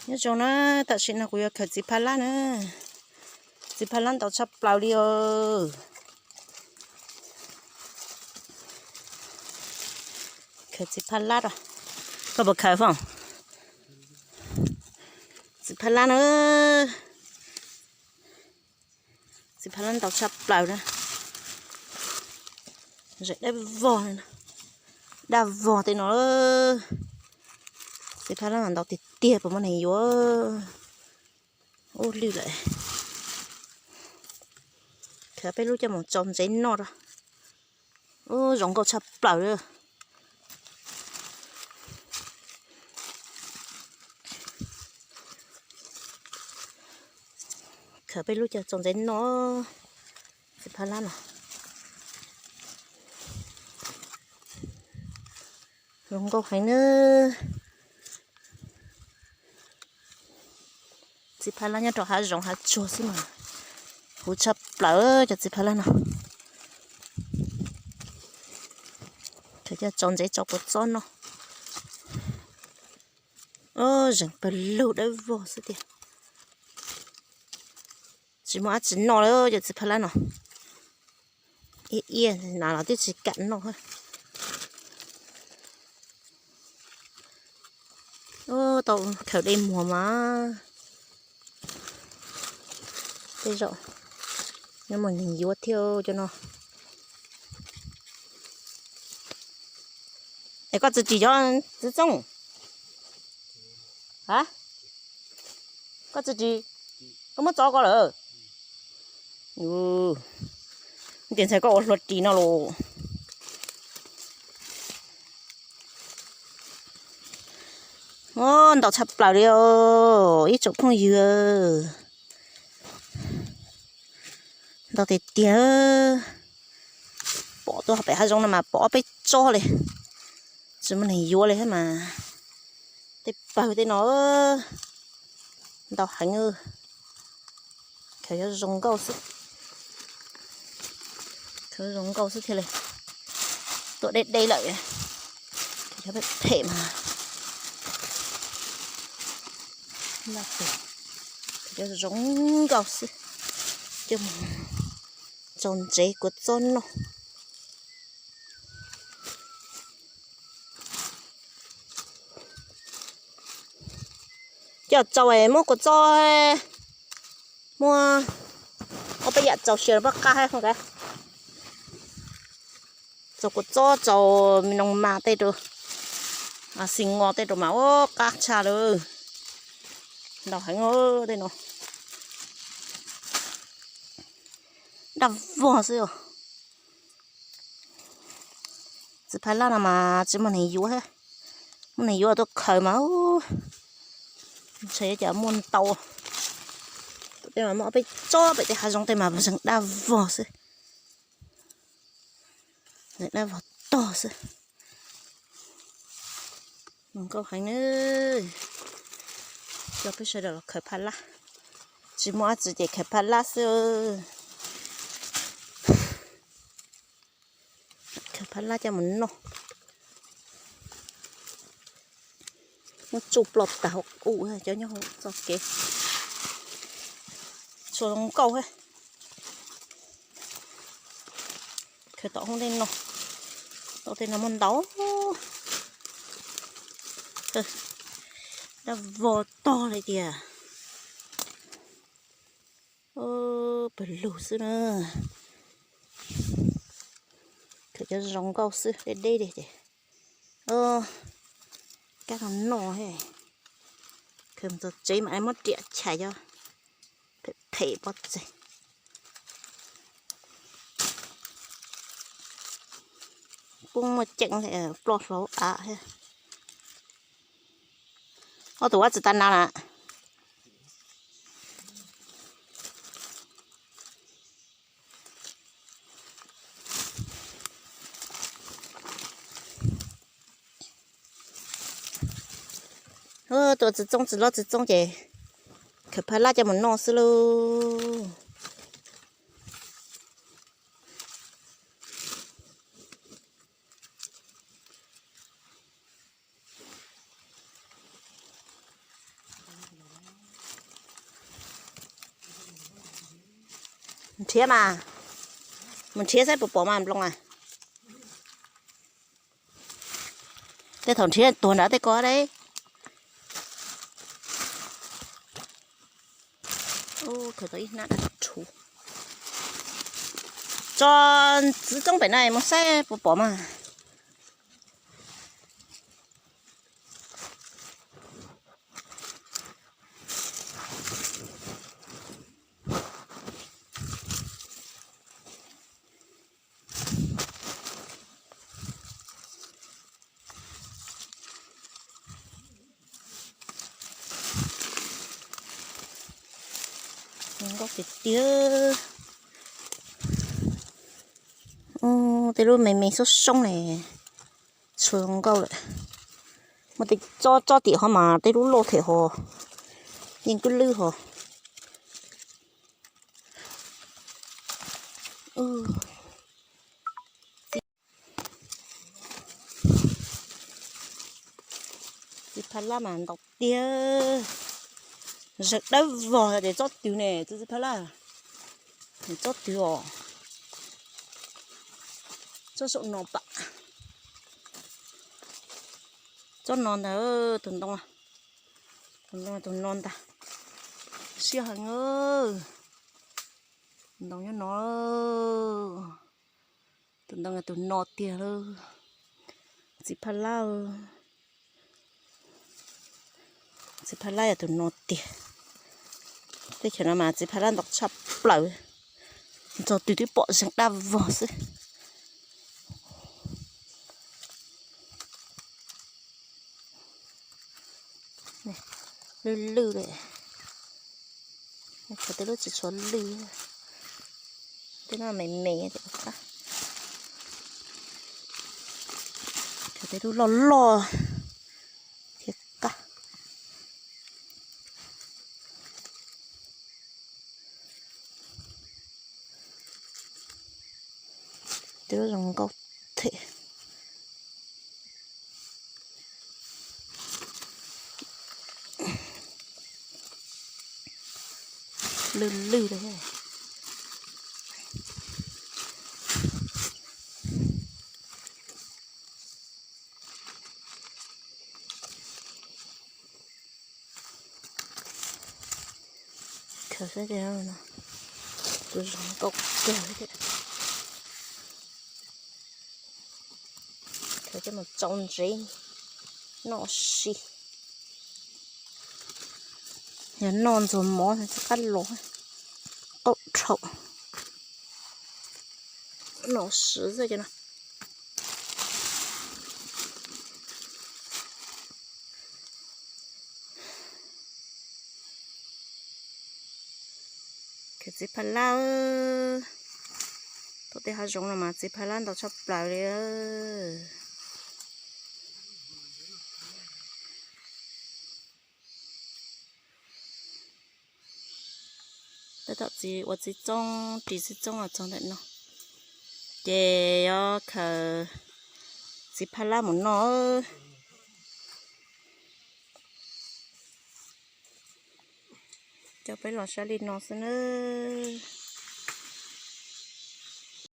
Nyob zoo na, tam sim no kuv yuav khaws txiv pha lab na. Txiv pha lab ntau tshaj plaws li os. Khaws txiv pha lab os. Koj puas khaws Fooj? Txiv pha lab na. Txiv pha lab ntau tshaj plaws na. Zeem dab vog, dab vog tej no. Txiv pha lab ntau tiag tiag, puas muaj neeg yuav. Ub lwj lawm. Khaws peb lub coj mus tsau ntsev noj rau. Ub, zoo nkauj tshaj plaws li. Khaws peb lub coj tsau ntsev noj. Txiv pha lab no zoo nkauj heev na. Txiv pha lab nyob rau hav zoov hav tsuag xwb mas huv tshaj plaws cov txiv pha lab no. Khaws coj tsau ntsev tsau kua txob noj. Zeem pawg lug dawb vog xwb tiag. Tsis muaj dab tsi noj li cov txiv pha lab no. Iab iab na los twb tsis kam noj. Tau khaws de muag mas tej zaum nyob mus neeg yuav thiab cov no. Es koj txiv ris cov txiv txooj? Ha? Koj txiv ris, koj muab tso ko lawm. Tias ntxhais koj ua hlua ris no los. Ntau tshaj plaws li os ib tsoom phooj ywg. Ntau tiag tiag. Pom tuaj pem hav zoov no mas pom ob peb tsob li. Tsis muaj neeg yuav li thiab mas. Tej pawg tej no ntau heev. Khaws zoo nkauj xwb. Khaws zoo nkauj xwb thiaj li. Tuaj deb deb lawm. Khaws phem mas. Khaws zoo nkauj xwb. Coj mus tsau ntsev kua txob noj. Coj tsau muab kua txob, muab ob peb yam tsau sia pob qab hab. Tsau kua txob, tsau me noog mas tej rau, xi ngo tej rau mas ua qab tshaj lawm. Ntau heev tej no. Daj vog xwb. Txiv pha lab no mas tsis muaj neeg yuav, muaj neeg yuav tuaj khaws mas ntshe cas muaj ntau. Tej mas muaj ob peb tsob pem tej hav zoov tej mas zeeg daj vog xwb. Zeeg daj vog tog xwb. Nkauj heev na. Coj peb sawv daws los khaws pha lab. Tsis muaj dab tsi ces khaws pha lab xwb. Khaws pha lab coj mus noj. Muab tsuj ploj tag hauv ub cov nyob hauv txoj kev. Tshuav zoo nkauj thiab. Khaws tom hoob tej no, tom tej no muaj ntau. Daj vog tog li tiag. Pawg lug xwb na. Khaws cov zoo nkauj xwb, deb deb li ces kab no noj. Khaws mus txog tsev mam li muab riam chais cov phem phem pov tseg. Poob muaj ceem li, ploj hlo av thiab. Ob tug ua tsi tau na na. Tus txiv txoob tsis loj txiv txoob ces khaws phaj lab coj mus noj xwb lauj. Nrhiav mas, mus nrhiav saib puas pom mas nploos a. Tej thaum nrhiav tuag nrad tej ko deb. Khaws tau ib hnab dab rhuv. Tso ntxiv txoob pem no mus saib puas pom mas. Nkauj tiag tiag. Tej lub me me xoob xoob ne, txhua nkauj lawm. Muaj tej tsob tsob tim ho mas tej lub loj them ho, yeej kub lwb ho. Txiv phab lab mas ntau tiag, zeeg dawb vog ces tsob twg ne, txiv phab lab, tsob twg os, tsob saum no pam, tsob no ntag, tus ntoo, tus ntoo tus no ntag, siab heev, tus ntoo nyob no, tus ntoo tus no tiag lauj, txiv phab lab. Txiv phab lab yog tus no tiag. Teb chaws no mas txiv phab lab ntau tshaj plaws, ntxog twg twb pom zeeg dab vog xwb. Lwj lwj li, khaws tej lub tsis tshua lwj, tej no me me, khaws tej lub loj loj thiaj qab. Tej lub zoo nkauj thiab. Lwj lwj li. Khaws saib, tus zoo nkauj kawg thiab. Khaws coj mus tsau ntsev noj si. Yog noj ntxuag mov tsis qab los, qaub dhau. Noj si xwb cov no. Khaws txiv phab lab, tuaj tej hav zoov no mas txiv phab lab ntau tshaj plaws li. Tab tom txiv ua txiv txoob, ris txiv txoob los txog ntawm no, ces yuav khaws txiv phab lab mus noj. Coj peb los saib li no xwb nawb.